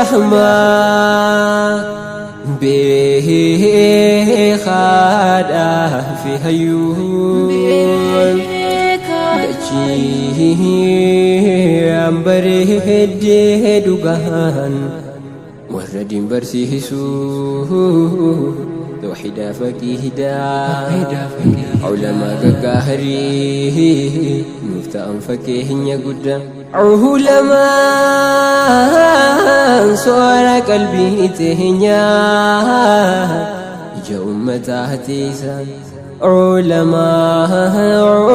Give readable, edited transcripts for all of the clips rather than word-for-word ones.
Rahmaa beekaadhaa fi hayyuun dachii bareeddee dhugaan warra diin barsiisu tawxiidaa faqiidaa ulamaa gaggaarii nuuf ta'an fakkeenya guddaa. Ulamaan soora qalbii teenyaa ija ummataa tiisa. Ulamaa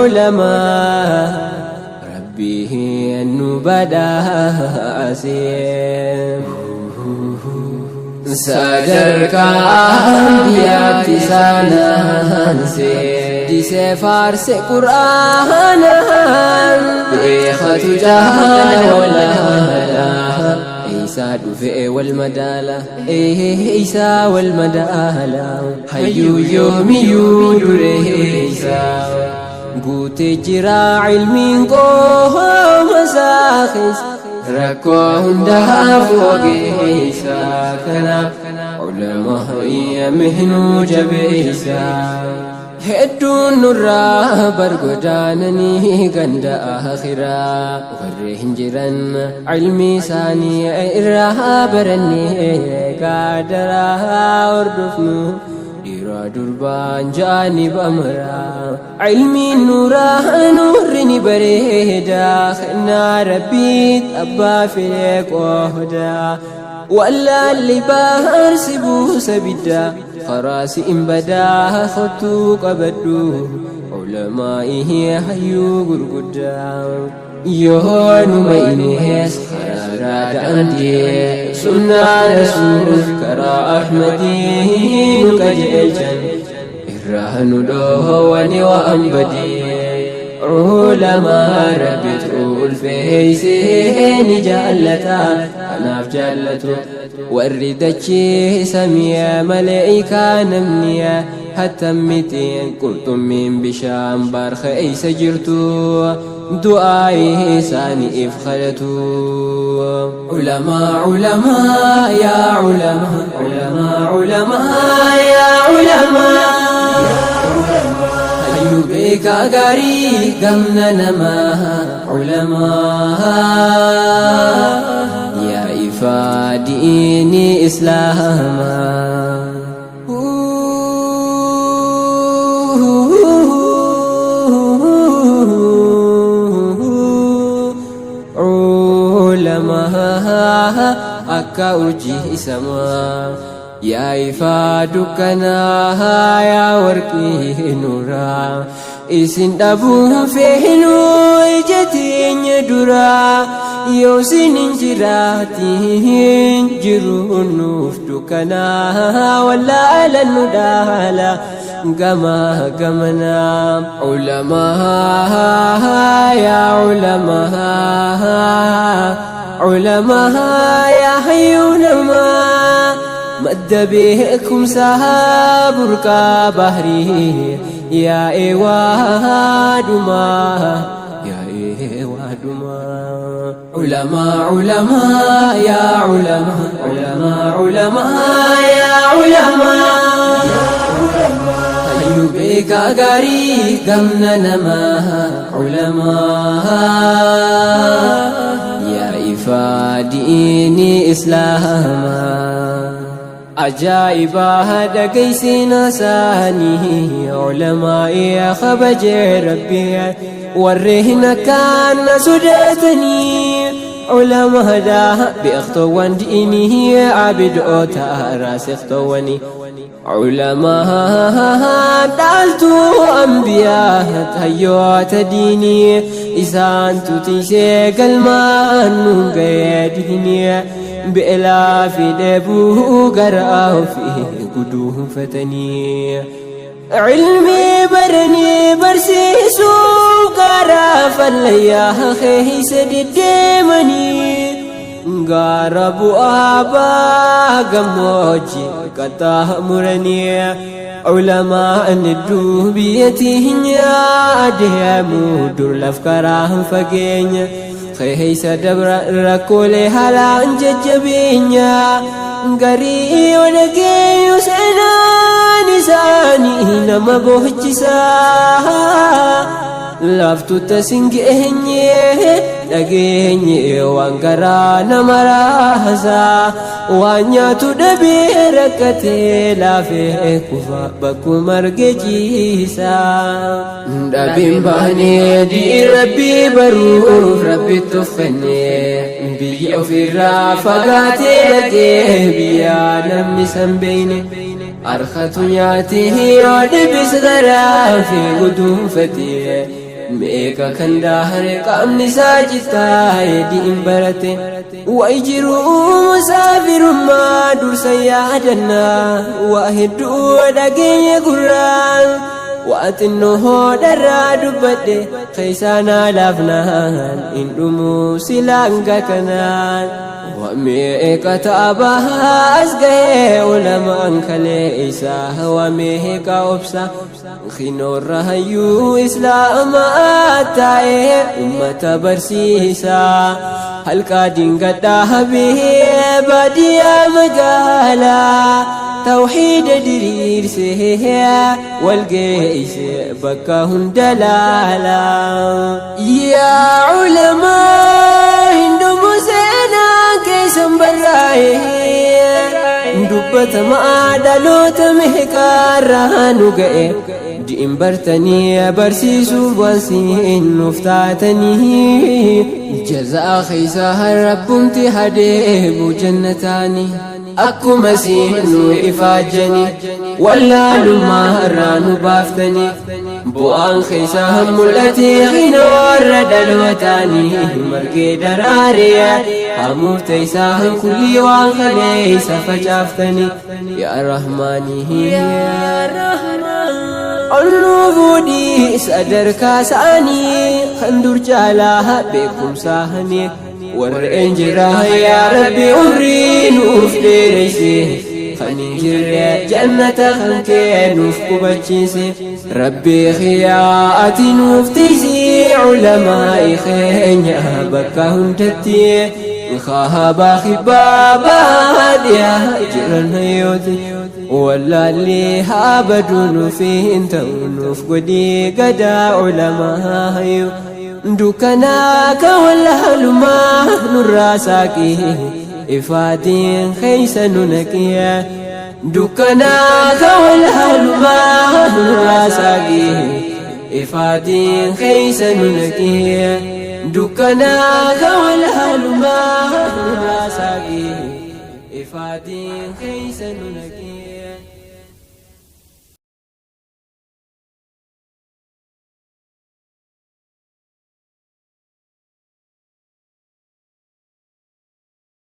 ulamaa rabbii nu badhaase. Sadarkaa ambiyaatti isaanaanse disee faarse qur'aanaan beekatu jaala walaala eeysaa dhufe wal madaala eeysaa wal madaala hayyuu yoomiyyuu dureeysa guutee jira ilmiin qooma isaa keessa rakkoo hundaaf ogeessa kanaaf ulamaa mihnuu jabeessa. Hedduun nurraa bargodaananii ganda akhiraa warri hin jiran ilmi isaanii irraa barannee gaadaraa hordofnu dhiiraa durbaan ja'anii bamaraa ilmiin nuuraa nuurri ni bareeda kennaa rabbii abbaa fedhee qooda wallaalli baarsi buusa biddaa karaa si'in badaa kottuu qabadhu ulamaa'ihi hayyuu gurguddaa yoo numa inees karaa daandii sunnaa rasuul karaa ahmadii nu qajeelchan irraa nu dhoowwani waan badii ulamaa rabbitu ulfeeysee ni jaallata kanaaf jaallatu warri dachee samiya maleeykaa namni hattammitiin qurxummiin bishaan baarka eeysa jirtu du'aa isaaniif kadhatu. Ulamaa ulamaa yaa ulamaa ulamaa ulamaa yaa ulamaa hayyuu beekaa gaarii gamna namaa ulamaa yaa ifaa diinii islaamaa. Ulamaa akka urjii samaa yaa ifaa dukkanaa yaa warqii nuuraa isin dhabuun feenuu ija teenya duraa yoo isin hin jiraatiin jiru nuuf dukkanaa wallaala nu dhaala gama gamanaa. Ulamaa yaa ulamaa ulamaa yaa hayyuu namaa madda beekumsaa burqaa bahrii yaa eewaadumaa yaa eewaadumaa. Ulamaa ulamaa yaa ulamaa ulamaa ulamaa yaa ulamaa hayyuu beekaa gaarii gamna namaa ulamaa yaa ifaa diinii islaamaa. Ajaa'ibaa dhageessina isaanii ulamaa'ii kabajee rabbii warri hin akkaan na sodaatanii ulamaadhaa beektoowwan diinii abidoota raasiktowwanii ulamaa dhaaltuu ambiyaa hayyoota diinii isaantu tiisee galmaan nu ga'ee diinii beelaa fi dheebuu garaa ofii guduunfatanii. Ilmii baranii barsiisuu karaa fallayyaa keessa deddeemanii gaara bu'aa baa gammoojjii qaxxaamuranii ulamaan hedduu biyya teenyaa deemuu dur laf karaa fageenya. Keessa dabra rakkoolee haalaan jajjabeenya garii yoo dhageenyu seenaan isaanii nama bohchisa. Laaftutta sin geenye dhageenye waan garaa nama raasa. Waan nyaatu dhabee rakkatee laafee kufa bakkuma arge ciisa. Dhabiin baanee diin Rabbii baruuf Rabbitti uffannee biyya ofirraa fagaatee dhaqee biyya namni san beeyne. Harkatu nyaatee yoo dhibis garaa fi guduunfatee meeqa kan daahare qaamni isaa cittaa'e diin barate. Wayi jiruu musaafirummaa dursa yaadannaa waa hedduu dhageenye gurraan waa xinnoo hoodharraa dubbadhe keessaa naa laafnaan hin dhumuu silaanga kanaan. Wameeqa taabaa as gahee ulamaan kalee isaa wameeqa obsa Kinoorra hayyuu islaamaa taa'ee ummata barsiisa. Halqaa dingadhaa habee baadiyyaa magaalaa tawxiida diriirsee wal geesse bakka hunda laala. Yaa ulamaa hin dhumu seenaan keessan barraa'e dubbatamaa dhaloota meeqaarraa nu ga'e diin bartanii barsiisuuf waan siin nuuf taatanii jazaa keessaa rabbumti hadeebu jannataanii akkuma siin nu ifaajjanii wallaalummaa irraa nu baaftanii bu'aan keessaa mul'atee hina warra dhalootaanii margee daraaree hamuuf teessaa kullii waan kaleessa facaaftanii yaa rahmaanii ol nuu fuudhii sadarkaa isaanii kan dur caalaa beekumsaanii warreen jira yaa rabbi umrii nuuf dheereyse kan hin jirre jannata kan kee nuuf qubachiise rabbi xiyaa ati nuuf tiisi ulamaa'i keenya bakka hundatti kaabaa kibbaa baadhiyaa jiran hayyooti wallaalli haa baduu nuuf hin ta'u nuuf godhii gadaa ulamaa hayyu dukkanaa ka wallaalumaa nurraa saaqii ifaatiin keessa nu naqii dukkanaa ka wallaalumaa nurraa saaqii ifaatiin keessa nu naqii dukkanaa ka wallaalumaa nurraa saaqii ifaatiin keessa nu naqii.